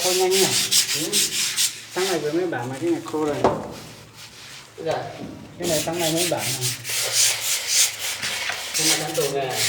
Khô nhanh nhỉ? Sáng nay vừa mới bảo mà cái này khô rồi. Cái này sáng nay mới bảo mà. Cái này đang tồn nè.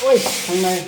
Ui, thằng này.